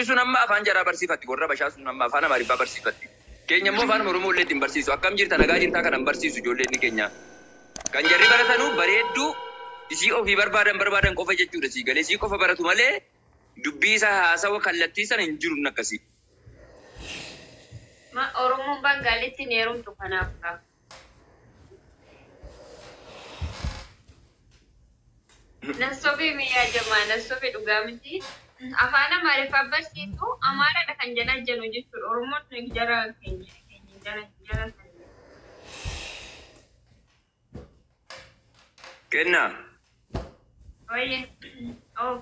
Jarri sun amma afaan jaraa barsiifatti. Warra Habashaa sun amma afaan Amaariffaa barsiifatti. Keenya immoo afaan Oromoo illee ittiin barsiisu. Akkam jirta, nagaa jirtaa kana hin barsiisu ijoolleen keenya. Kan jarri baratanu bareedduu isii ofii barbaadan barbaadan qofa jechuudha sii galee isii qofa baratu malee dubbii isaa haasawa kallattii sana hin jiru inni akkasii. Ma Oromoon Bangaalitti hin heerumtu kanaaf kaa. Nassofi miyyaa jamaa nassofi dhugaa miti. Afaan Amaariffaa barsiisu Amaaradha kan janajjanu jechuudha. Oromoon jara keenya keenya jara jara sana. Kennaa. Wayye. Oh.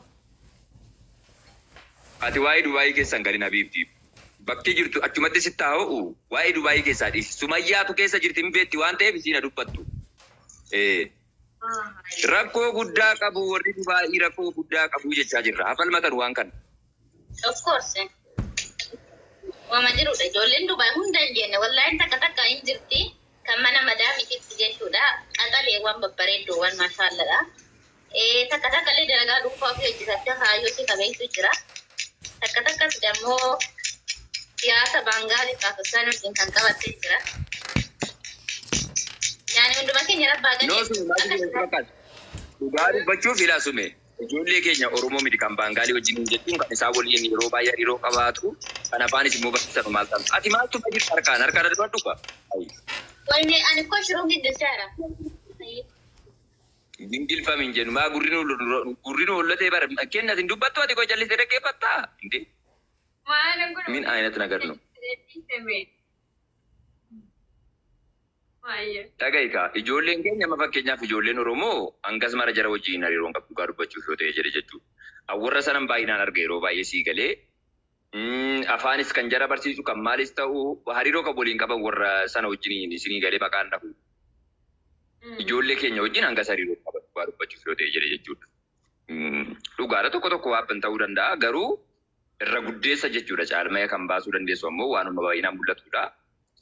Ati waa'ee Dubaayii keessa hin galin habiibti. Bakki jirtu achumatti sitti haa ho'u. Waa'ee Dubaayii keessaa dhiisi. Sumayyaatu keessa jirti hin beekti waan ta'eef isiin haa dubbattu. Eh. Rakkoo guddaa qabu warri Dubaayii, rakkoo guddaa qabu jechaa jirra. Haa falmatan waan kana. Of course. Wama jirudha. Ijoolleen Dubaay hunda hin jenne. Wallaahi takka takka hin jirti. Kan mana madaamititti jechuudha. Qaxaleewwan babbareeddoowwan maashaalladha. Takka takka illee dalagaa dhuunfaa ofii hojjetattee kaayyoo ishee qabeessu jira. Takka takkas dammoo siyaasa Baangaalii Paakistaan wajjin kan qabattee jira. Yaani hunduma keenya rabbaa No qajeelchu. sume maal Akka jedhu fakkaata. Dhugaa dubbachuuf ilaa sume. Ijoollee keenya Oromoo miti kan Baangaalii wajjin jechuun kan isaan waliin yeroo baay'ee hariiroo qabaatu kan afaanis immoo barsiisan maal ta'an. Ati maaltu jirta harkaan harkaan darbadhu ka. Wanni ani koo shiruun gingilchaara. Gingilfam hin jennu maa gurri nu gurri nu hollatee bara kenna atin dubbattu ati koo callistee dhaggeeffattaa? Inte Maal godhu? min ayinat nagar no. Maayyee. Dhaga'i kaa ijoolleen keenya amma fakkeenyaaf ijoolleen Oromoo hangas mara jara wajjin hariiroo hin qabdu dhugaa dubbachuuf yoo ta'e jedhe jechuudha. Warra sanan baay'inaan arga yeroo baay'ee sii galee afaanis kan jara barsiisu kan maalis ta'u hariiroo kan waliin qaban warra sana wajjin isinii galee maqaan dhahu. Ijoollee keenya wajjin hangas hariiroo qaban dhugaa dubbachuuf yoo ta'e jedhe jechuudha. Dhugaadha, tokko tokko waan ta'uu danda'a garuu irra guddeessa jechuudha caalmaya kan baasuu dandeessu ammoo waanuma baay'inaan mul'atudha.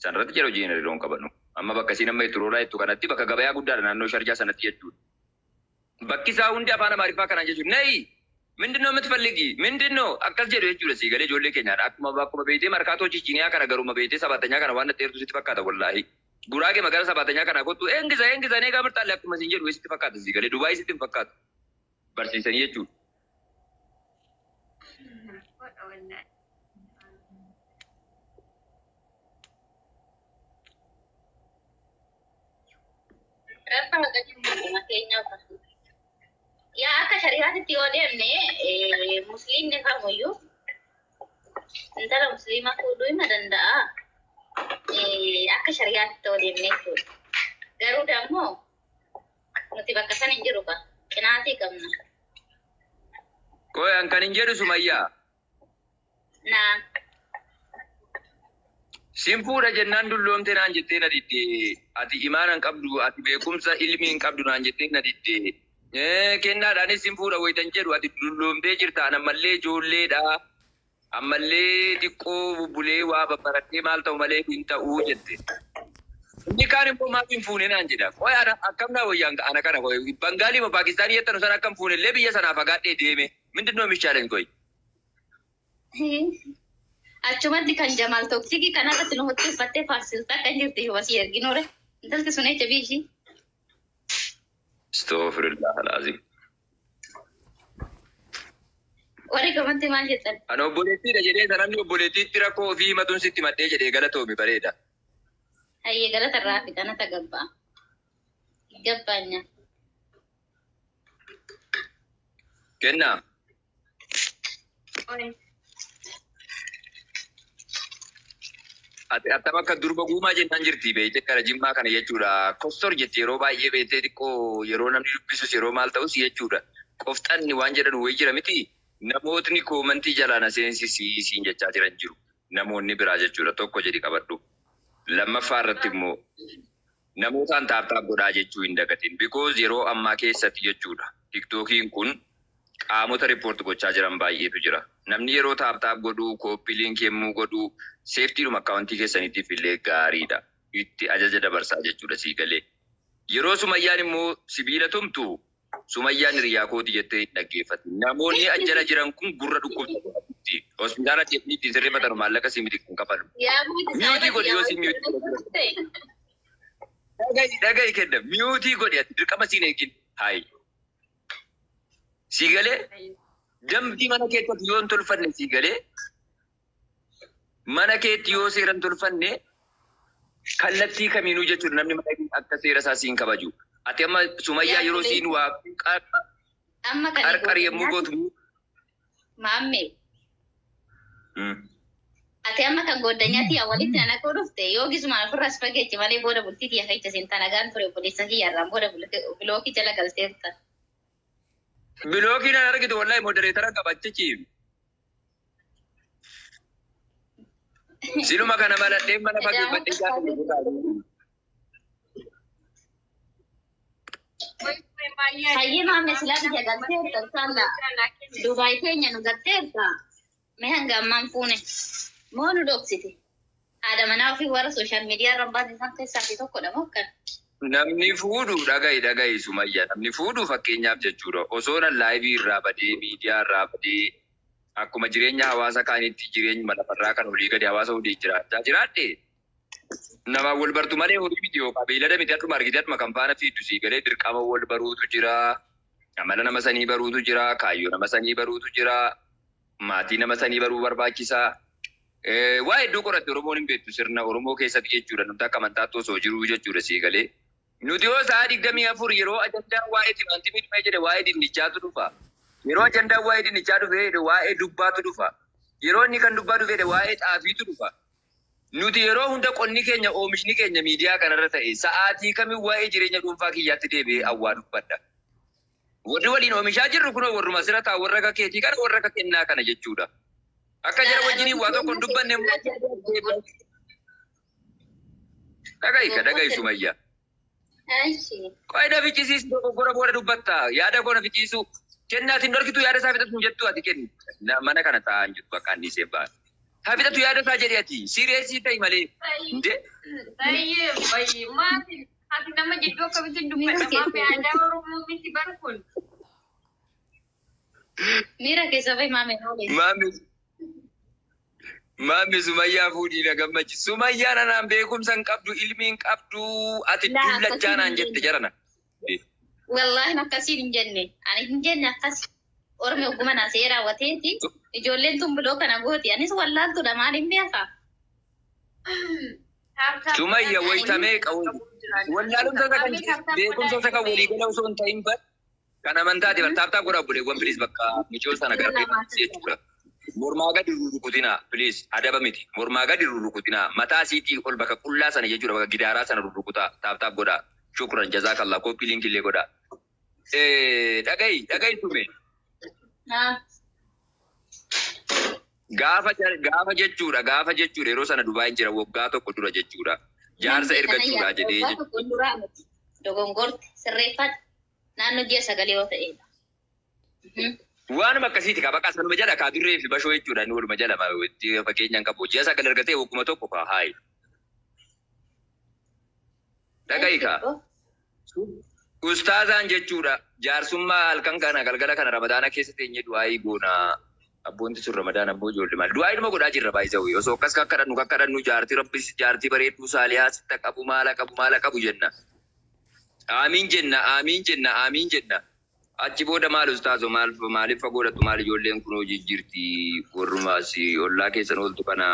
Sanarratti jara wajjin hariiroo hin qabanu. Amma bakka isiin amma itti roolaa jettu kanatti bakka gabayaa guddaadha naannoo Sharjaa sanatti jechuudha. Bakki isaa hundi afaan Amaariffaa kanaan jechuudha. Nayi ምንድን ነው የምትፈልጊ? ምንድን ነው akkas jedhu jechuudha sii galee ijoollee keenyaadha. Akkuma beektee markaatoo Chichiniyaa kana garuma beektee sabaatanya kana waan dheertu sitti fakkaata wallaahi. Guraagee magaalaa sabaatanya kana kottu eengisa eengisa nee gamirtaalle akkuma siin jedhu sitti fakkaata sii galee Dubaayii sitti hin fakkaatu. Barsiisanii jechuudha. Godha wallaahi. Rabba qajeelchu hunduma keenyaaf. Yaa akka shari'aatitti yoo deemne musliimni kamiyyuu intala musliimaa fuudhuu hima danda'a. Akka shari'aatitti yoo deemne jechuudha. Garuu dammoo nuti bakka san hin jiru ka qinaatii qabna. Qoy an kan hin jedhu Sumayyaa. Naa. Sin fuudha jennaan dulloomte naan jettee na didde. Ati imaana hin qabdu, ati beekumsa ilmii hin qabdu naan jettee na didde. Kennaadhaanis sin fuudha wayitan jedhu ati dulloomtee jirta ammallee ijoolleedha. Ammallee xiqqoo bubbulee waa babbaratee maal ta'u malee hin ta'uu jette. Inni kaan immoo maaf hin fuune naan jedha. Qoy ana akkam naa wayyaan ana kana qoy Bangaalii moo Paakistaanii jettanu sana akkam fuune illee biyya sanaa fagaadhee deeme. ምንድን ነው የሚሻለኝ ቆይ? Achumatti kan Jamaal Toksikii kanarratti nu huccuu uffattee faarsiltaa kan jirti wasii erginuure. Intalti sun echa biishii. Astaghfirullah alazim. Warri gamanti maal jettan? Ana obboleettiidha jedhee sanamni obboleettiitti rakkoo ofii himatuun sitti madhee jedhee galatoomi bareeda. Hayyee galata irraa fi kanata gabbaa. Gabbaanya. Kennaa. Oi. Ati attam akka durba guumaa jennaan jirti beektee gara Jimmaa kana jechuudha. Kostor jetti yeroo baay'ee beektee xiqqoo yeroo namni dubbisus yeroo maal ta'us jechuudha. Qofxanni waan jedhan wayii jira miti. Namootni koomantii jalaan seensisii siin jechaa jiran jiru. Namoonni biraa jechuudha. Tokko jedhi qabadhu. Lammaffaa irratti immoo namootaan tap tap godhaa jechuu hin dagatin. Because yeroo ammaa keessatti jechuudha. Tiktookiin kun qaamota report gochaa jiran baay'eetu jira. Namni yeroo tap tap godhuu, copy link yommuu godhuu, safetydhuma akkaawuntii keessaniitiif illee gaariidha. Itti ajaja dabarsaa jechuudha sii galee. Yeroo Sumayyaan immoo sibiila tumtu Sumayyaan hiriyaa kooti jettee hin dhaggeeffatin. Namoonni ajjala jiran kun gurra dhukkubsatu. Hospitaala deemanii ittiin sirreeffatan maallaqa sii miti kan kafalu. Yaa mute Mute godhi yoo si mute godhi. Dhagahi dhagahi kenna. Mute godhi ati dirqama siin eegin. Hayi. Sii galee dambii mana keetti yoo hin tolfanne sii galee mana keetti yoo seera hin tolfanne kallattii kamiinuu jechuudha namni mana keetti akka seera isaa siin kabaju. Ati amma Sumayyaa yeroo siin waa Amma kan qarqar yommuu gootu. Maamme. Ati amma kan goddanyaatti yaa walitti nana koo dhufte yoo gisumaan ofirraas fageechi malee booda bultii tiyya keessa siin tanagaan ture obboleessa kiyyaarraan booda block jala galteerta. Block nan argitu wallahi moderator qabachichi. Siluma kana maladhee mana fageeffadhee gaafa Hayyee maamme silaa biyya galteerta inshallah. Dubaay keenya nu galteerta. Mee hanga ammaan fuune moo nu dhoksite? Haadha manaa ofii warra social media irra baate isaan keessaa fi tokkodha moo akkana? Namni fuudhu dhagahi dhagahi Sumayyaa namni fuudhu fakkeenyaaf jechuudha osoo nan live irraa badee miidiyaa irraa badee akkuma jireenya hawaasa kaanitti jireenyuma lafarraa kan olii gadi hawaasa olii jiraachaa jiraadhe namaan wal bartu malee horii miti yookaan beeylada miti akkuma argite akkuma kan faana fiiddu sii galee dirqama wal baruutu jira amala nama sanii baruutu jira kaayyoo nama sanii baruutu jira maatii nama sanii baruu barbaachisaa. Waa hedduu qoratte Oromoon hin beektu sirna Oromoo keessatti jechuudha namni akka amantaatti osoo jiruu jechuudha sii galee. Nuti yoo sa'a 24 yeroo ajandaan waa'ee timaatimii dhufee jedhe waa'ee dinnichaatu dhufa. Yeroo ajandaan waa'ee dinnichaa dhufee jedhe waa'ee dubbaatu dhufa. Yeroo inni kan dubbaa dhufee jedhe waa'ee xaafiitu dhufa. Nuti yeroo hunda qonni keenya oomishni keenya miidiyaa kanarra ta'e sa'aatii kamiin waa'ee jireenya dhuunfaa kiyyaatti deebi'ee awwaa dubbadha. Warri waliin oomishaa jirru kunoo warruma sira ta'a warra akka keetii kana warra akka kennaa kana jechuudha. Akka jara wajjiniin waa tokko hin dubbanne immoo dhagahi ka dhagahi Sumayyaa. Qo'ee na fichisiis dogoggora booda dubbatta. Yaada koo na fichiisu. Kennaatiin dhorkitu yaada isaa fixatu hin jettu ati kenni. Mana kana taa'an jirtu bakka anniisee ba'a. Haa fixatu yaada isaa jedhi ati. Serious ta'i malee. Indee? Baay'ee baay'ee maali ati nama jidduu akkamitti dubbadha maami aadaa Oromoo miti bara kun. Miira keessa bahi maame noolee. Maami Maami Sumayyaa fuudhii na gammachi. Sumayyaan anaan beekumsa hin qabdu, ilmi hin qabdu, ati Laa dullachaa akkasiin naan hin jette jenne. jarana. Wallaahi akkasiin hin jenne. Ani hin jenne akkas. Ormi ogguma naa seera raawwateeti. Ijoolleen tun biloo kana gooti. Anis wallaaltuudha maal hin beekaa? Sumayya waytamee qabu. Wallaalumsa isa kan beekumsa isa kan waliigala osoo hin ta'in bar kan amantaati bar tap tap godhaa obboleewwan please bakka micoo sana garbee jechuudha. Mormaa gadi rurrukutinaa please adaba miti. Mormaa gadi rurrukutinaa mataa isiitii ol bakka qullaa sana jechuudha bakka gidaaraa sana rurrukutaa tap tap godhaa. Shukran jazaakallah copy link illee godhaa. Dhagahi dhagahi tume. Gaafa jechuudha yeroo sana Dubaay jira waggaa tokko dura jechuudha. Jaarsa ergachuudha jedhee Waggaa tokko duraa miti. Dogongorte sirreeffadha. Naannoo ji'a sagalee yoo ta'edha. Waanuma akkasiiti qaba. Bakka sanuma jala kaa durree fi bashoo jechuudha. Inni waluma jala itti fakkeenyaan qabu. Ji'a sagal argatee wagguma tokko kaa haayi. Dhagahi kaa. Ustaazaan jechuudha. Jaarsummaa halkan kana galgala kana Ramadaana keessa teenyee du'aayii goona. Abboonti sun Ramadaan ammoo ijoollee maal. Du'aayii godhaa jirra baay'isawii. Osoo akkas kakkadhannu kakkadhannu jaartii rabbis jaartii bareedduu saalihaa sitta qabu maala qabu maala qabu jenna. Aamiin jenna aamiin jenna aamiin jenna. Achi booda maal ustaazo maal maaliif fagoodhattu maal ijoolleen kun hojii jirti warrumaas ollaa keessan ooltu kana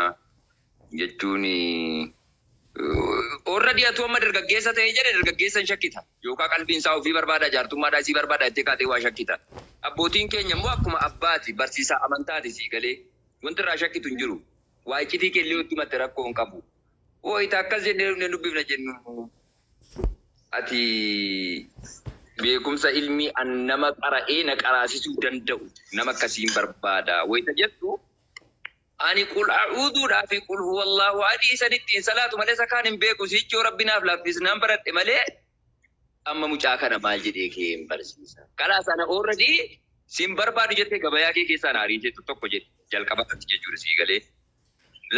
jechuun warra dhiyaatu amma dargaggeessa ta'ee jedhe dargaggeessa hin shakkita yookaan qalbiin isaa ofii barbaada jaartummaadhaa isii barbaada itti kaatee waa shakkita. Abbootiin keenya immoo akkuma abbaati barsiisaa amantaati sii galee wanti irraa shakkitu hin jiru. Waa iccitii keellee itti matte rakkoo hin qabu. Wayita akkas jennee dhufnee dubbifna jennu ati beekumsa ilmi an nama qara'ee na qaraasisuu danda'u nama akkasiin barbaada. Wayita jettu ani qul a'uuduudhaa fi qul huwallahu adii isan ittiin salaatu malee isa kaan hin beeku sichoo rabbi naaf laaffisnaan baradhe malee amma mucaa kana maal jedhee kee hin barsiisa. Kalaa sana already sin barbaadu jettee gabayaa kee keessaan aarii jettu tokko jedhe jalqaba irratti jechuudha sii galee.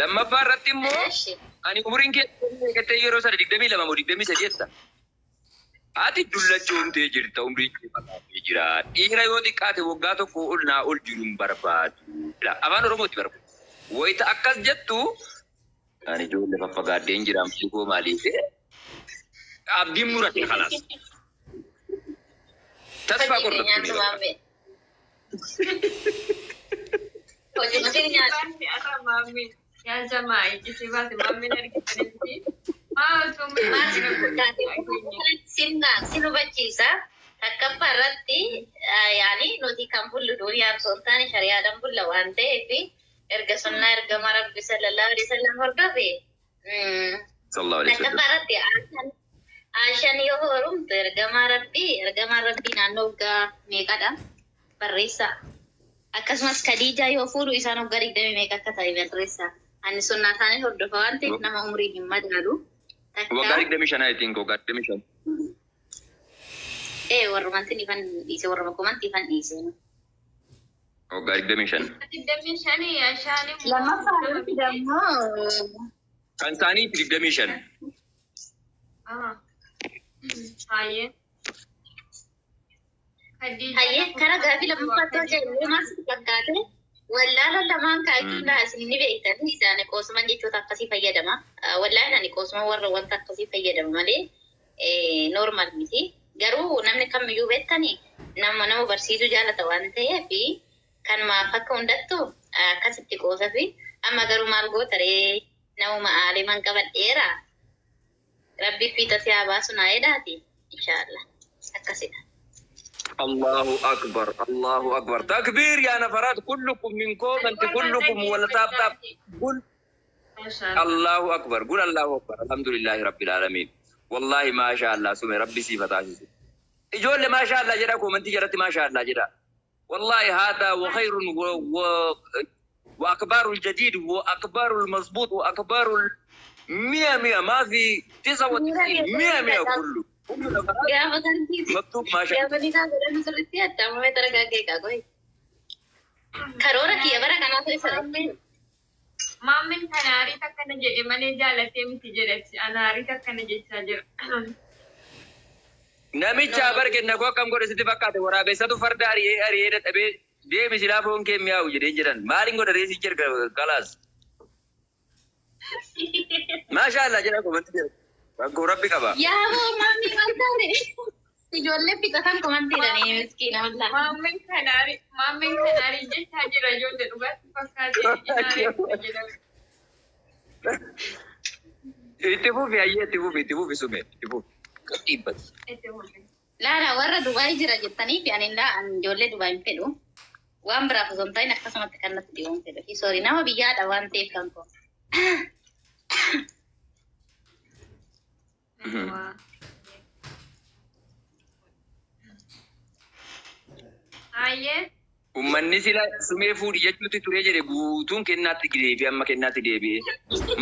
Lammaffaa irratti immoo ani umuriin kee eegattee yeroo sana 22 moo 23 jetta. Ati dullachoomtee jirta, umriin kee fagaatee jira. Dhiira yoo xiqqaate waggaa tokko ol naa ol jiru hin barbaadu. Afaan Oromooti barbaadu. Wayita akkas jettu ani ijoollee faffagaadheen jira ammalli koo maaliif abdiin murate kalaas. Tasfaa Hojii kee qorrattu nyaatu ni bakka. maammee. Hojii kee nyaatu. Yaa jamaa ijjisi baate maammeen argitanitti. Maa osoo Maal si fakkaate? Sin hubachiisa. Takkaffaa irratti yaani nuti kan bullu duniyaan osoo hin taane shari'aadhaan bulla waan ta'eef erga sunnaa ergama Rabbi sallallahu alaihi wasallam hordofe. Sallallahu alaihi wasallam. Takkaffaa irratti Aashaan yoo horumtu ergamaa Rabbii naannoo waggaa meeqadha barreessaa. Akkasumas Khadiijaa yoo fuudhu isaan waggaa 20 meeqa akka ta'e barreessaa. Ani sunnaa isaanii hordofa waan ta'eef nama umriin hin madaalu. Waggaa Takka 25 I think waggaa 25. Warrumanti ifan dhiise, warruma kumanti ifan dhiise. Waggaa 25. 25 ashaan immoo Lammaffaa irratti immoo Kan isaanii 25. Hayyee. Hayyee karaa gaafii lammaffaatti hojii maal sitti fakkaate? Wallaala lamaan kaa'eetu isin ni beektan isaan qoosuman jechoota akkasii fayyadama. Wallaahi ani qoosuma warra wanta akkasii fayyadama malee normal miti. Garuu namni kamiyyuu beektani nama nama barsiisuu jaalata waan ta'eef kan maaf akka hundattu akkasitti qoosafi. Amma garuu maal goota ree, namuma aaliman qabadheera. Rabbi fiixa si haa baasu naa jedhaati. Inshaallah akkasidha. الله أكبر، الله أكبر، تكبير يا نفرات، كلكم من comment كلكم ولا tap tap قل الله أكبر، قول الله أكبر، الحمد لله رب العالمين. والله ما شاء الله سمي ربي سيفة ijoollee ما شاء الله jedha, comment jalatti ما شاء الله jedha. والله هذا وخير وأخبار الجديد وأخبار المضبوط وأخبار مية مية، ما في 99، مية مية، كله كله نفرات. Gaafa kantiiti. مكتوب ما شاء Gaafa ni naa godhan sirriitti addaamame taragaagee qaaqoy. Karoora kiyya bara kanaa ture sana. Maammin kan aarii akkana jedhe malee jaalatee miti jedhati. Ana aarii akkana jechaa jira. Namicha bar kenna koo akkam godhe sitti fakkaate? Waraabessatu farda ari'ee ari'ee dadhabee deemi silaa foon kee mi'aawu jedhee jedhan. Maaliin godha reesii jirga kalaas. Maashaallah jedha, comment jedha. Rakkoo rabbi qaba. Yaa boo maamii maal taate? Ijoollee fixatan commentiidhaan miskiina wallaahi. Maammin kan aarii jechaa jira ijoollee dhugaatti fakkaate aarii jedhama. Itti fufi, hayyee, itti fufi, itti fufi sume, itti fufi. Dhiibbati. Itti fufi. Laala warra Dubaay jira jettanii fi ani laa ani ijoollee Dubaay hin fedhu. Waan biraaf osoo hin ta'in akkasumatti kan natti dhiyoon fedhu. Sorry, nama biyyaadha waan ta'eef kan koo. Hayyee. Uummanni sila sumee fuudhi jechuutti turee jedhe guutuun kennaatti deebi'e, amma kennaatti deebi'e.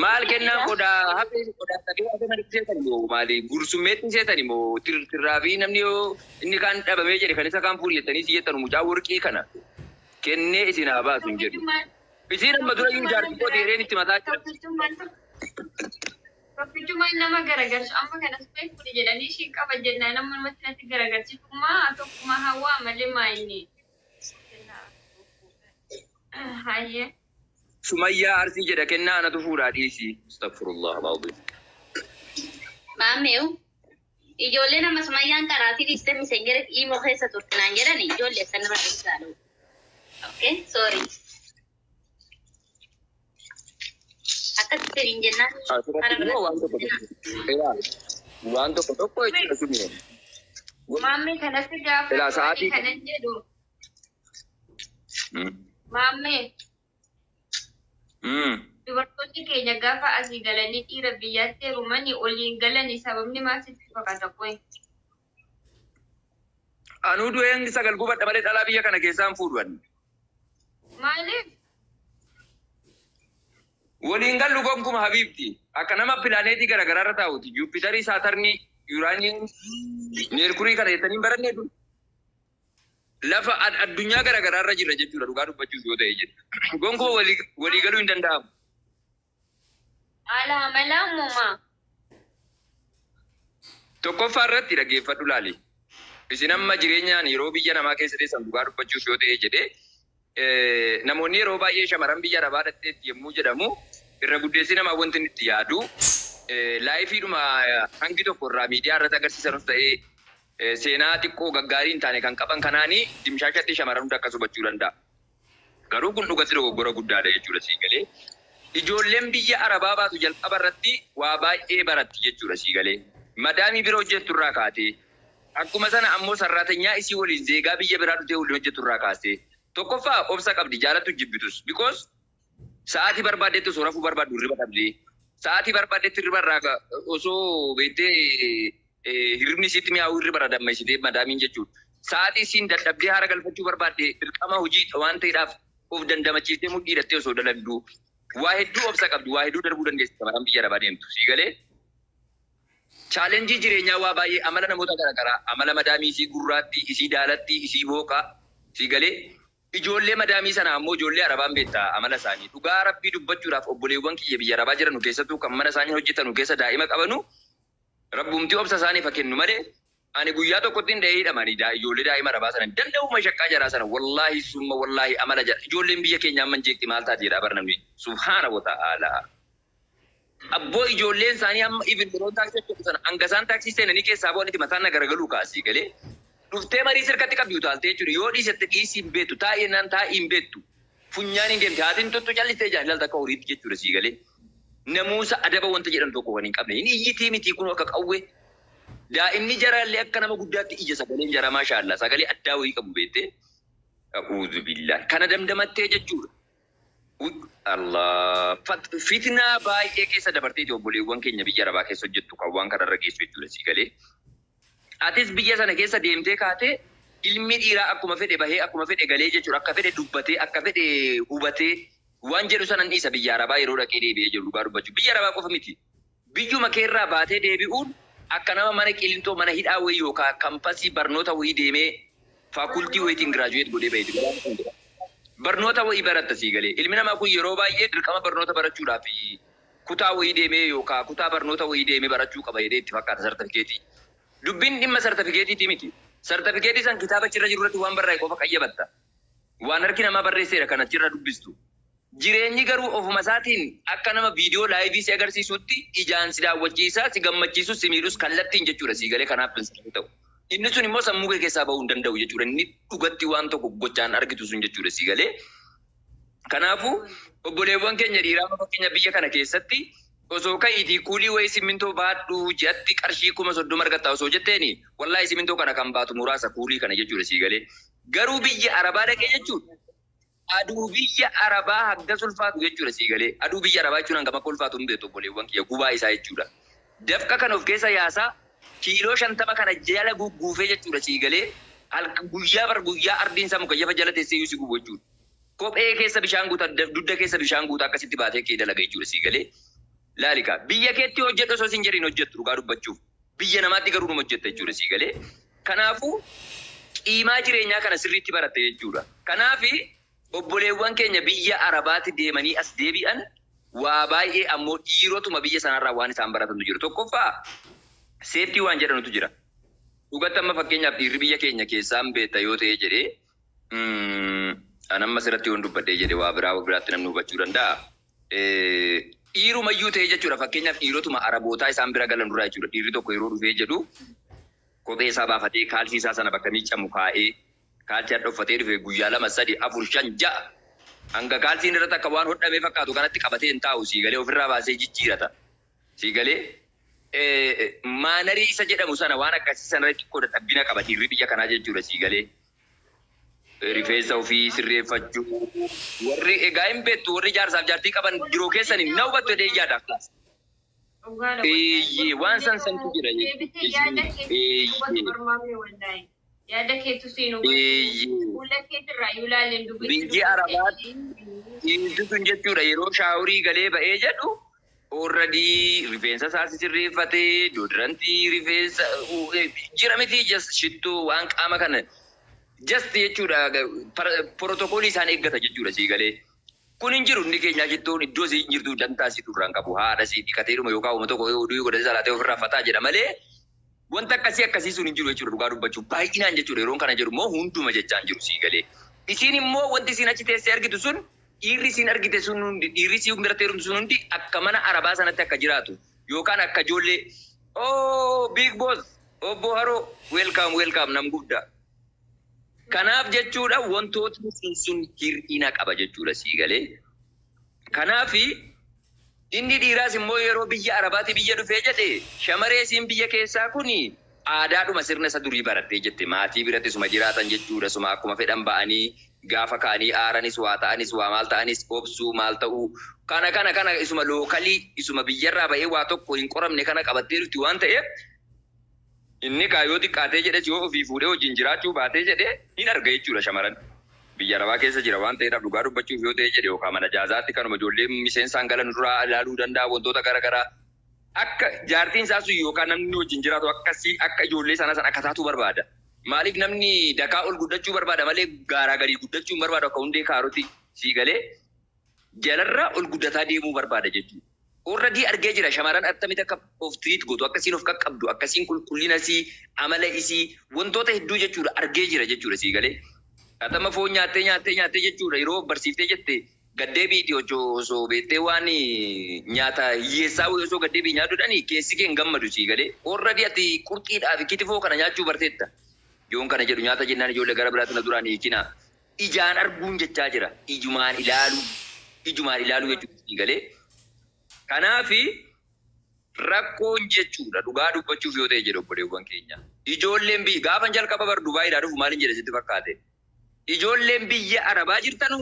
Maal kennaan qodaa hafee qodaa sadii hafe natti seetan moo maali gursummeetti seetan moo tirraa fi namni yoo inni kaan dhabamee jedhe kan isa kaan fuudhi jettanii si jettan mucaa warqii kana kennee isin haa baasu hin jedhu. Isiin amma dura iyyuu jaartii koo dheereen itti mataa jira. Tokkichummaan nama garagalchu amma kanas fuudhi jedhanii ishii qaba jennaan nama namatti natti garagalchitummaa tokkuma hawaa malee maayini. Hayyee. Sumayyaa Arsii jedha, kennaa anatu fuudhaa dhiisi. Astaghfirullah al-azim. Maammeewu. Ijoolleen amma Sumayyaan karaatii dhiistee miseenjera imoo keessa turte naan jedhani ijoollee sanarraa ibsaadhu. Okay, sorry. Akkasitti hin jennaan. Asirratti immoo waan tokko tokko. Waan tokko tokko jechuudha sumee. Maammee kanatti gaafa Ilaa sa'aatii- kanan jedhu maammee dubartoonni keenya gaafa asii galanii dhiira biyyaatti heerumanii oliin galanii sababni maal sitti fakkaata qoy? Anuu du'een sagal gubadha malee dhalaa biyya kana keessaa hin fuudhu ani. Maaliif? Waliin gallu gonkumaa habiibti. Akka nama pilaaneetii garaagaraa irra taa'uti. Juupitarii, Saatarnii, Yuuraaniyeem, Meerkurii kana jettanii hin barannee dur. Lafa addunyaa garaagaraa irra jirra jechuudha dhugaa dubbachuuf yoo ta'e jedha. Gonkuma walii galuu hin danda'amu. Haala amalaa uumamaa. Tokkoffaa irratti dhaggeeffadhu laali. Isin amma jireenyaan yeroo biyya namaa keessa teessan dhugaa dubbachuuf yoo ta'e jedhee namoonni yeroo baay'ee shamarran biyya arabaa dhaqxeetti yommuu jedhamu irra guddeessi namaa wanti inni itti yaadu lifeiidhuma hangi tokko irraa miidiyaa irratti agarsiisanus ta'ee seenaa xiqqoo gaggaarii hin taane kan qaban kanaanii dimshaashatti shamarran hunda akkas hubachuu danda'a. Garuu kun dhugatti dogoggora guddaadha jechuudha sii galee. Ijoolleen biyya arabaa baatu jalqaba irratti waa baay'ee baratti jechuudha sii galee. Madaamii bira hojjettu irraa kaatee akkuma sana ammoo sarraatenyaa isii waliin zeegaa biyya biraa dhufee waliin hojjettu irraa kaasee tokkoffaa obsa qabdi jaalattu jibbitus because sa'aatii barbaaddetti osoo rafuu barbaaddu hirriba dhabdee sa'aatii barbaaddetti hirriba irraa osoo beektee hirribni isiitti mi'aawu hirriba irraa dammaysitee madaamiin jechuudha. Sa'aatii isiin dadhabdee haara galfachuu barbaadde dirqama hojii waan ta'eedhaaf of dandamachiiftee mudhii hidhattee osoo dalagdu waa hedduu obsa qabdi, waa hedduu darbuu dandeessi shamarran biyya arabaa deemtu sii galee. Challenge jireenyaa waa baay'ee, amala namoota garaagaraa, amala madaamii isii gurraattii, isii daalattii, isii booqaa sii galee. Ijoollee madaamii sana ammoo ijoollee arabaan beektaa amala isaanii. Dhugaa rabbii dubbachuudhaaf obboleewwan kiyya biyya arabaa jiranu keessattuu kan mana isaanii hojjetanu keessa daa'ima qabanu rabbumti obsa isaaniif haa kennu malee ani guyyaa tokkotti hin dhahee hidhamanii ijoollee daa'ima arabaa sana danda'u mashaqqaa jaraa sana wallaahi summa wallaahi amala jara ijoolleen biyya keenya amman jeeqxi maal taate jedhaa bar namni subhaana wa ta'ala. Abboo ijoolleen isaanii amma even yeroo taaksii hojjetu sana hanga isaan taaksii seenanii keessaa bu'anitti mataan na garagaluu kaasii galee dhuftee marii sirkatti qabdi utaaltee jechuudha. Yoo dhiisette dhiisii hin beektu, taa'ee naan taa'ii hin beektu. Funyaan hin deemte haatiin tuttu callistee ijaan ilaalta akka horiitti jechuudha sii galee. Namuusa adaba wanta jedhan tokko kan hin qabne. Hin iyyitii miti kun akka qawwee. Daa'imni jaraallee akka nama guddaatti ija sagaleen jaraa maashaallah sagalee addaa wayii qabu beektee. A'uudhu billahi. Kana damdamattee jechuudha. Allah fitnaa baay'ee keessa dabarteeti obboleewwan keenya biyya arabaa keessa hojjettu kan waan kanarra geessu jechuudha sii galee. Atis biyya sana keessa deemtee kaatee ilmi dhiiraa akkuma fedhe bahee akkuma fedhe galee jechuudha akka fedhe dubbatee akka fedhe hubatee waan jedhu sanan dhiisa biyya arabaa yeroo dhaqee deebi'ee jiru dhugaa dubbachuu. Biyya arabaa qofa miti. Biyyuma keerraa baatee deebi'uun akka nama mana qilintoo mana hidhaa wayii yookaan kampasii barnoota wayii deemee faakultii wayiitiin graduate godhee bahee barnoota wayii baratta sii galee. Ilmi namaa kun yeroo baay'ee dirqama barnoota barachuudhaaf kutaa wayii deemee yookaan kutaa barnoota wayii deemee barachuu qaba jedhee itti fakkaata sartifikeetii. Dubbiin dhimma sartifikeetiiti miti. Sartifikeetii san kitaaba achirra jiru irratti waan barraa'e qofa qayyabatta. Waan harki namaa barreesseera kan achirra dubbistu. Jireenyi garuu ofuma isaatiin akka nama viidiyoo live si agarsiisutti ijaan si daawwachiisaa, si gammachiisus, si miidhus kallattiin jechuudha sii galee kanaaf hin ta'u. Inni sun immoo sammuu kee keessaa bahuu hin danda'u jechuudha. Inni dhugatti waan tokko gochaan argitu sun jechuudha sii galee. Kanaafuu obboleewwan keenya dhiiraa fakkeenya biyya kana keessatti osoo ka'iitii kuulii wayii simmintoo baadhu ji'atti qarshii 30,000 argatta osoo jetteeni wallaahi simmintoo kana kan baatu muraasa kuulii kana jechuudha sii galee. Garuu biyya arabaa dhaqee jechuudha. Aduu biyya arabaa haggas ulfaatu jechuudha sii galee. Aduu biyya arabaa jechuun hangam akka ulfaatu hin beektu obboleewwan kiyya gubaa isaa jechuudha. Dafqa kana of keessa yaasaa kiiloo 50 kana jala gugguufee jechuudha sii galee. Guyyaa bar guyyaa ardiin isaa mukayyafa jala teessee iyyuu si gubu jechuudha. Kophee keessa bishaan guutaa, dugda keessa bishaan guutaa akkasitti baatee kee dalaga jechuudha sii galee. Laalika biyya keetti hojjedhu osoo sin jedhin hojjettu dhugaa dubbachuuf. Biyya namaatti garuu numa hojjetta jechuudha sii galee. Kanaafuu qiimaa jireenyaa kana sirriitti baratte jechuudha. Kanaafi obboleewwan keenya biyya arabaatti deemanii as deebi'an waa baay'ee ammoo dhiirotuma biyya sanarraa waan isaan baratantu jiru. Tokkoffaa safety waan jedhanutu jira. Dhugatti amma fakkeenyaaf dhiirri biyya keenya keessaan beekta yoo ta'e jedhee an amma asirratti yoon dubbadhee jedhe waa biraa biraatti namni hubachuu danda'a. Dhiirumayyuu ta'e jechuudha fakkeenyaaf dhiirotuma arabootaa isaan bira galan duraa jechuudha. Dhiirri tokko yeroo dhufee jedhu kophee isaa baafatee kaalsii isaa sana bakka miiccamu kaa'ee kaalsii hadha uffatee dhufe guyyaa 2 3 4 5 6 hanga kaalsiin irratti akka waan hodhamee fakkaatu kanatti qabatee hin taa'u sii galee ofirraa baasee jijjiirata. Sii galee manner isa jedhamu sana waan akkasii sana irratti xiqqoo dadhabbina qaba dhiirri biyya kanaa jechuudha sii galee. Rifeensa ofii sirreeffachuu warri egaa hin beektu warri jaarsaaf jaartii qaban jiruu keessanii na hubattu jedhee yaada. Eeyyee waan san santu jira Deebitee yaada keetu hubatu barmaafne wallaahi. Yaada keetu siin hubatu. Fuula keetirraa yoo ilaaleen dubbitti Biyyi Arabaatti dhiirri sun jechuudha yeroo shower galee ba'ee jedhu already rifeensa isaa sirreeffatee deodorant rifeensa jira miti just shittuu waan qaama kana just jechuudha protocol isaan eeggata jechuudha sii galee. Kun hin jiru inni keenyaa shittuun iddoo sii hin jirtu dantaa sii durraan qabu haadha sii dhiqateedhuma yookaan uuma tokko oduu godhatee salaatee ofirraa fataa jedha malee Wanta akkasii akkasii sun hin jiru jechuudha dhugaa dubbachuu baay'inaan jechuudha yeroon kana jedhu immoo hunduma jechaan jiru sii galee. Isiin immoo wanti isiin achi teessee argitu sun dhiirri isiin argite sun hundi dhiirri isiin biratti heerumtu sun hundi akka mana arabaa sanatti akka jiraatu yookaan akka ijoollee oh big boss obbo Haroo welcome welcome nam guddaa. Kanaaf jechuudha wantootni sun sun hir'ina qaba jechuudha sii galee. Kanaafi inni dhiiraas immoo yeroo biyya Arabaatti biyya dhufee jedhe shamaree isiin biyya keessaa kuni aadaadhuma sirna isa durii barattee jette maatii biratti suma jiraatan jechuudha suma akkuma fedhan ba'anii gaafa ka'anii aaranis waa ta'anis waa maal ta'anis obsuu maal ta'uu kana kana kana isuma localii isuma biyyarraa ba'ee waa tokko hin qoramne kana qabattee dhufti waan ta'eef inni kaayyoo xiqqaatee jedhes yoo ofii fuudhee wajjin jiraachuu baatee jedhe hin arga jechuudha shamaran. Biyya Arabaa keessa jira waan ta'eedhaaf dhugaa dubbachuuf yoo ta'e jedhe yookaan mana jaazaatti kanuma ijoollee miseensaan galan duraa ilaaluu danda'a wantoota garaagaraa. Akka jaartiin isaa sun yookaan namni wajjin jiraatu akkasii akka ijoollee sana sana akka taatu barbaada. Maaliif namni dakaa ol guddachuu barbaada malee gaaraa gadi guddachuu hin barbaadu akka hundee kaarotii sii galee jalarraa ol guddataa deemuu barbaada jechuudha. Already argee jira shamarran attamitti akka of treat gootu akkasiin of qaqqabdu akkasiin qulqullina isii amala isii wantoota hedduu jechuudha argee jira jechuudha sii galee. Atama foon nyaattee nyaattee nyaattee jechuudha yeroo barsiiftee jette gaddeebiiti osoo beektee waan nyaata hiyyeessaa wayii osoo gaddeebii nyaatuudhaan keessi kee hin gammadu sii galee. Already ati qurxiidhaa fi kitifoo kana nyaachuu barteetta. Yoon kana jedhu nyaata jennaan ijoollee gara biraatti na duraan hiikina. Ijaan arguun jechaa jira. Ijumaan ilaaluu. Ijumaan ilaaluu jechuudha sii galee. Kanaafi rakkoon jechuudha dhugaa dubbachuuf yoo ta'e jedhu obboleewwan keenya. Ijoolleen biyya gaafa jalqaba bar Dubaayiidhaa dhufu maaliin jedhe sitti fakkaate? Ijoolleen biyya Arabaa jirtanu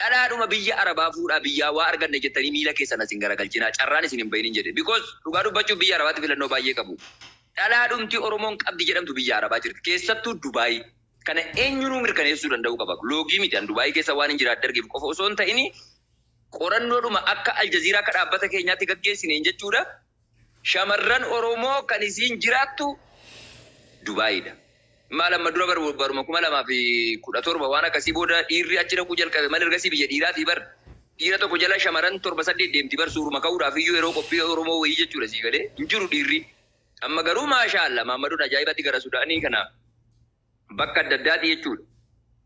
dhalaadhuma biyya Arabaa fuudhaa biyyaa waa arganne jettanii miila keessan asin garagalchinaa carraan isin hin bahinin jedhe. Because dhugaa dubbachuuf biyya Arabaatti filannoo baay'ee qabu. Dhalaadhumti Oromoon qabdi jedhamtu biyya Arabaa jirti. Keessattuu Dubaayii. Kana eenyunuu mirkaneessuu danda'u qaba. Loogii miti an Dubaayii keessa waan hin jiraadde argeef qofa osoo hin ta'ini qorannoodhuma akka Aljaziiraa akka dhaabbata keenyaatti gaggeessineen jechuudha. Shamarran Oromoo kan isiin jiraattu Dubaayiidha. Maal amma dura baruma 2017 waan akkasii booda dhiirri achi dhaquu jalqabe maal ergasii biyya dhiiraatii bar dhiira tokko jala shamaran torba saddeet deemti bar suuruma ka'uudhaaf iyyuu yeroo qophii Oromoo wayii jechuudha sii galee hin jiru dhiirri. Amma garuu maasha Allah Maammaduun ajaa'ibatti gara Sudaanii kana bakka adda addaati jechuudha.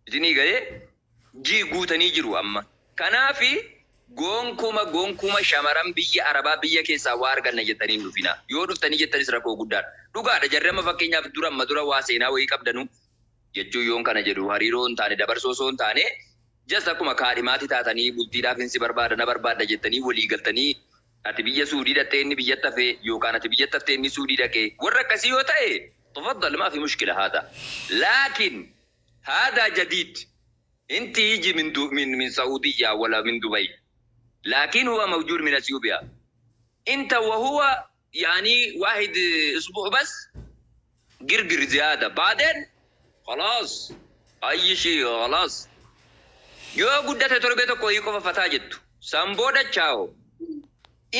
Isinii galee jii guutanii jiru amma. Kanaafi gonkuma gonkuma shamaran biyya Arabaa biyya keessaa waa arganna jettanii hin dhufina. Yoo dhuftanii jettanis rakkoo guddaadha. Dhugaadha jarri amma fakkeenyaaf dura amma dura waa seenaa wayii qabdanu jechuu yoon kana jedhu hariiroo hin taane dabarsoo osoo hin taane just akkuma kaadhimaati taatanii bultiidhaaf hin si barbaada na barbaada jettanii walii galtanii ati biyya Suudii dhattee inni biyyatti hafee yookaan ati biyyatti haftee inni Suudii dhaqee warra akkasii yoo ta'e تفضل ما في مشكلة هذا لكن هذا جديد انت يجي من دو من من سعودية ولا من دبي لكن هو موجود من اثيوبيا انت وهو يعني واحد اسبوع بس قرقر زيادة بعدين خلاص اي شيء خلاص yoo guddate torbee tokko wayii qofa fataa jettu san booda chaawo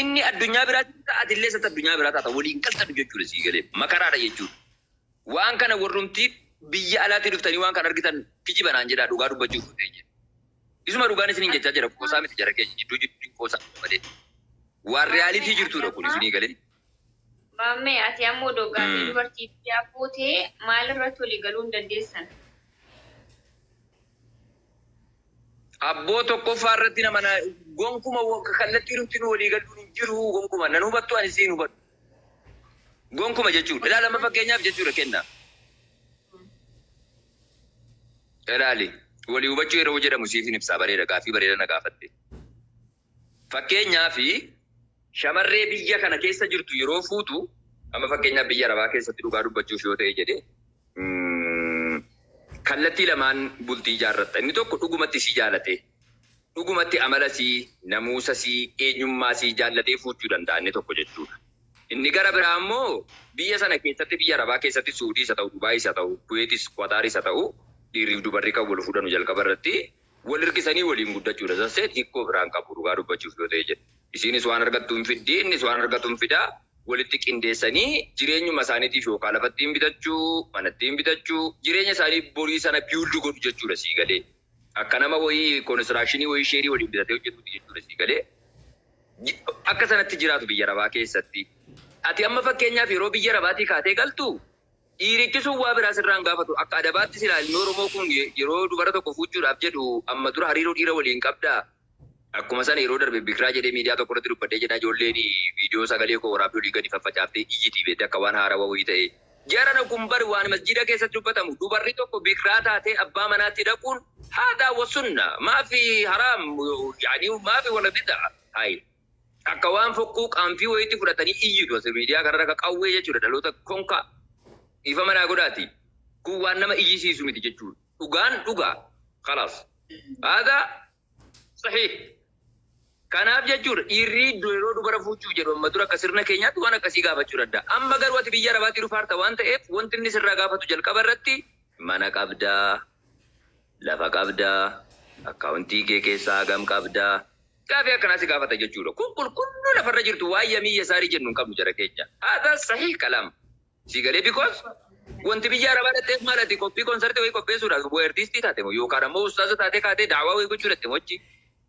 inni addunyaa biraa atillee isatti addunyaa biraa taata waliin galtanu jechuudha sii galee makaraadha jechuudha. Waan kana warrumti biyya alaatti dhuftanii waan kana argitan kijibanaan jedhaa dhugaa dubbachuuf dhufee jira. Isuma dhugaan isiniin jechaa jira qoosaa miti jara keenya jidduu jidduu qoosaa malee. Waan reality jirtudha kun isinii galee. Maammee ati ammoo doggaatee dubartii biyyaa fuutee maalirratti walii galuu hin dandeessan? Abboo tokkoffaa irratti nama gonkuma kallattii nuti nu walii galuun hin jiru gonkuma nan hubattu ani siin hubadhu. Gonkuma jechuudha. Ilaala amma fakkeenyaaf jechuudha kenna. Ilaali walii hubachuu yeroo jedhamu siif hin ibsaa bareeda gaaffii bareeda na gaafatte. Fakkeenyaaf shamarree biyya kana keessa jirtu yeroo fuutu amma fakkeenyaaf biyya Arabaa keessatti dhugaa dubbachuuf yoo ta'e jedhe kallattii lamaan bultii ijaarratta. Inni tokko dhugumatti si jaalate dhugumatti amala sii namuusa sii eenyummaa sii jaallatee fuuchuu danda'a inni tokko jechuudha. Inni gara biraa immoo biyya sana keessatti biyya Arabaa keessatti Suudiis haa ta'u Dubaayis haa ta'u Kuweetis Qataaris haa ta'u dhiirriif dubarri kan wal fuudhanu jalqaba irratti wal hirkisanii waliin guddachuudha. Sassee xiqqoo biraan qabu dhugaa dubbachuuf yoo ta'e jedhe. Isiinis waan argattu hin fiddi innis waan argatu hin fidaa walitti qindeessanii jireenyuma isaaniitiif yookaan lafatti hin bitachuu manatti hin bitachuu jireenya isaanii borii sana build godhu jechuudha sii galee. Akka nama wayii constructionii wayii shareii waliin bitatee hojjetuuti jechuudha sii galee. Akka sanatti jiraatu biyya Arabaa keessatti. Ati amma fakkeenyaaf yeroo biyya Arabaatii kaatee galtu dhiirichi sun waa biraa sirraan gaafatu. Akka adabaatti silaa ilmi Oromoo kun yeroo dubara tokko fuuchuudhaaf jedhu amma dura hariiroo dhiira waliin qabdaa. Akkuma sana yeroo darbe bikiraa jedhee miidiyaa tokko irratti dubbadhee jedha ijoolleen viidiyoo sagalee koo waraabdee olii gadi faffacaaftee iyyitii beekte akka waan haarawaa wayii ta'e. Jarana kun bari waan masjida keessatti dubbatamu dubarri tokko bikiraa taatee abbaa manaatti dhaquun haadaa wa sunna maafi haraam yaani maafi wala bid'a hayi. Akka waan fokkuu qaanfii wayiitti fudhatanii iyyitu as miidiyaa kanarra akka qawwee jechuudha dhaloota konkaa ifa manaa godhaati. Kun waan nama iyyisiisu miti jechuudha. Dhugaan dhugaa. Khalaas. Haadaa sahih. Kanaaf jechuudha dhiirri yeroo dubara fuuchuu jedhu amma dura akka sirna keenyaatti waan akkasii gaafachuu danda'a. Amma garuu ati biyya Arabaatii dhufaarta waan ta'eef wanti inni sirraa gaafatu jalqaba irratti mana qabdaa, lafa qabdaa, akkaawuntii kee keessaa hagam qabdaa. Gaafii akkanaa si gaafata jechuudha. Kun qulqulluu lafarra jirtu waan yamii yasaarii jennu hin qabnu jara keenya. Haadaa sahih kalaam. Si galee because wanti biyya Arabaa dhaqxeef maal ati qophii konsartii wayii qopheessuudhaaf bu'aa artiistii taate moo yookaan ammoo ustaaza taatee kaatee daawaa wayii gochuu dhaqxe moo achi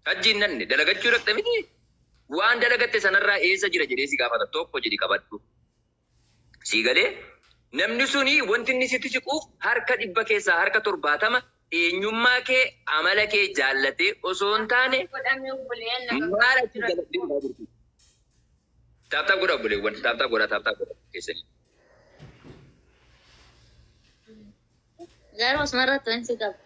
hajjiin nanne dalagachuu dhaqxe miti. Waan dalagatte sanarraa eessa jira jedhee si gaafata tokko jedhi qabadhu. Si galee namni suni wanti inni sitti siquuf harka 100 keessaa harka 70 eenyummaa kee amala kee jaallatee osoo hin taane Godhamee obboleeyyan na maal achi jalatee biraa jirtu. Tap tap godha obboleewwan tap tap godha tap tap godha keessanii. Garuu asumarratti wanti qaba.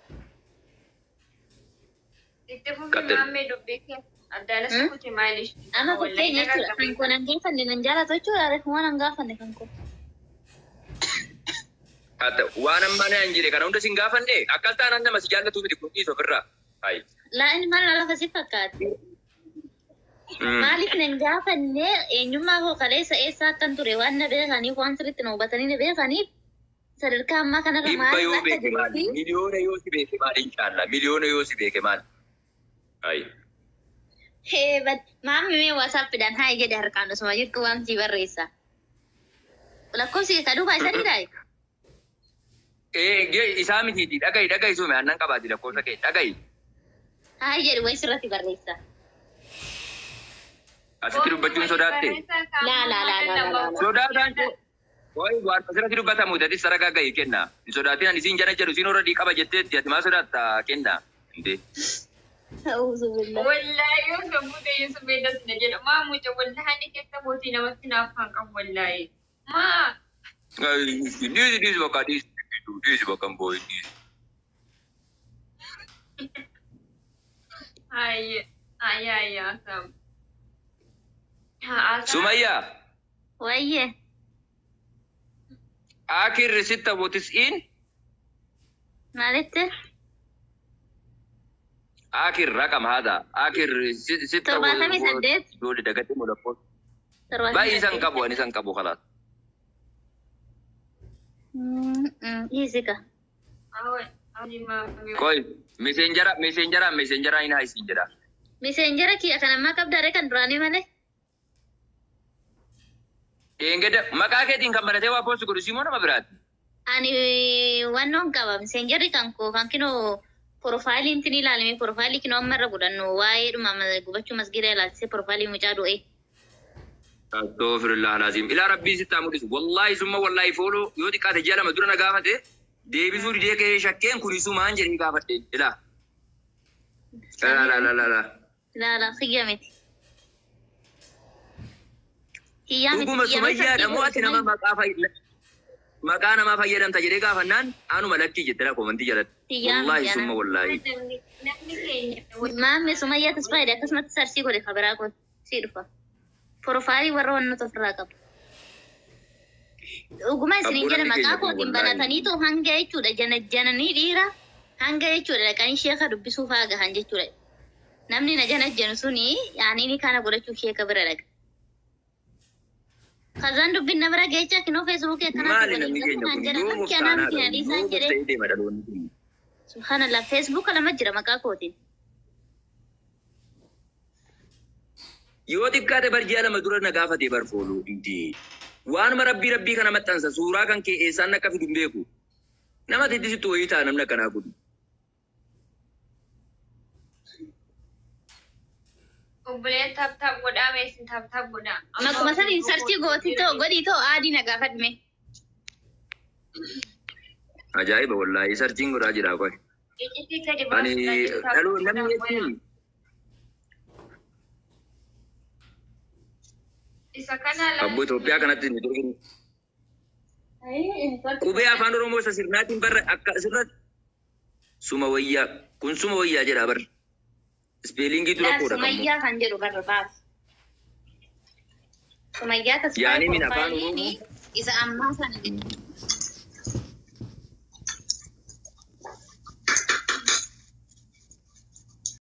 Itti fufi Qaxil. maammee dubbii kee. Addaanas kuti maalish. Amma fakkeenya jechuudha. Kan koo nan gaafanne nan jaalatu jechuudha. Reefuma nan gaafanne kan koo. Haa waan ammaa na hin jire kana hunda sin gaafanne akkas taanaan nama si jaallatu miti kun dhiis ofirraa. Hayi. Laa inni maal lafa si fakkaate? Maaliif nan gaafanne eenyummaa koo kaleessa eessa akkan ture waan na beekaniif waan sirriitti na hubatanii na beekaniif sadarkaa ammaa kanarra Dhibba maaliif yoo akka beeke jiruu maali? fi Miliyoona yoo si beeke maali inshaallah? Miliyoona yoo si beeke maali? Hayi. Maammi mee waasaappiidhaan haa jedhe harkaan osuma jirtu waan sii barreessa. Lakkoofsi ka duubaa isa dhiiraa? Isaa mitiiti dhagahi dhagahi sume aannan qabaati lakkoofsa kee dhagahi. Haa jedhu wayi sirratti barreessa. Asitti dubbachuun sodaatte. Laa laa laa laa laa laa. Sodaataan kee wayi waan asirratti dubbatamu tati saragaa gahi kenna. Hin sodaatin ani siin jala jedhu siin horra qaba jetteetti ati maa sodaatta kenna. Indee. Auzubillah. Wallaahi yoo sammuu ta'e suphee dasna jedha. Maa muca wallaahi keessa mootii namatti naaf kan qabu wallaahi. Maa Dhiisi dhiisi bakka dhiisi dhiisi bakka hin boo'in dhiisi. Hayye hayye hayye haasa'amu. Haasa'amu. Sumayyaa Wayye. akirri 96 Maalitti? آخر رقم هذا آخر ستة 78. دول دقتي ملفوت Torbaatamii باقي saddeet. سنقبو أنا سنقبو خلاص. Dhiisi ka. كويس مسنجرا مسنجرا مسنجرا هنا هاي سنجرا. Miseenjera kiyya kan ammaa qabdaare kan duraanii malee. Engeda maqaa keetiin kan baratee waa poosti godhu simoo nama biraati. Ani wannoon qaba miseenjerri kan koo kan kinoo profaayiliin tin ilaalame profaayilii kinoo amma irra godhannu waa'ee dhuma gubachuu masgiida ilaalchisee profaayilii mucaa du'e. Astaghfirullah alazim. Ilaa rabbii sitti haa mul'isu. Wallaahi summa wallaahi fooloo yoo xiqqaate ji'a lama dura na gaafate deebisuu didee ka'ee shakkeen kun isumaan jedhee gaafadhe. Ilaa. Laa laa laa laa. Ilaala kiyya miti. Kiyyaa miti Dhuguma kiyya miti Sumayyaadha moo ati nama maqaa namaa fayyadamta jedhee gaafannaan anuma lakkii jette laa koomantii jalatti. Kiyyaa Wallaahi miti summa ana. wallaahi. Namni keenya Maamme Sumayyaa Tasfaayidha akkasumatti sarsii godhe kabiraa kun sii dhufa. Profaayilii warra wannoota ofirraa qabu. Dhuguma isiniin Abboo jedha namni maqaa keenya kun kootiin wallaahi. banataniitu hanga jechuudha jana jananii dhiira hanga jechuudha dhaqanii sheeka dubbisuu fa'aa gahan jechuudha. Namni na jana janu suni yaani ni kana godhachuuf sheeka bira dhaqa. Kazaan dubbin na bira geechaa kinoo feesbuukii akkanaatti Maali waliin namni qabu keenya naan kun jedhan yoo lakki anaa murtaanaadha miti na dhiisaan yoo jedhee. murta'ee deema dhaloonni kun. Subhaanallah feesbuuka lama jira maqaa kootiin. Yoo xiqqaate bar ji'a lama dura na gaafate bar fooluu didee. Waanuma rabbii rabbii kana maxxansa suuraa kan kee eessaan akka fidu hin beeku. Nama tiddisitti wayii ta'a namni akkanaa kun. Obboleen tap tap godhaa meesin tap tap godhaa. Maquma saniin search gooti too godhii too aadii na gaafadhme. Ajaa'iba wallaahi, searchiin godhaa jira qoy. Iccitii gadi Ani baasuudhaan dhaloo namni jechuun Isa kana Abbo Itoophiyaa kanatti ni turgin. Qubee afaan Oromoo isa sirnaatiin barra akka asirratti suma wayyaa kun suma wayyaa jedha barra. Spellingiitu rakkoodha kammoo. Sumayyaa kan jedhu barra baas. Sumayyaa Tasfaayee Yaani min afaan profileiin Oromoo isa ammaa sana jechuudha.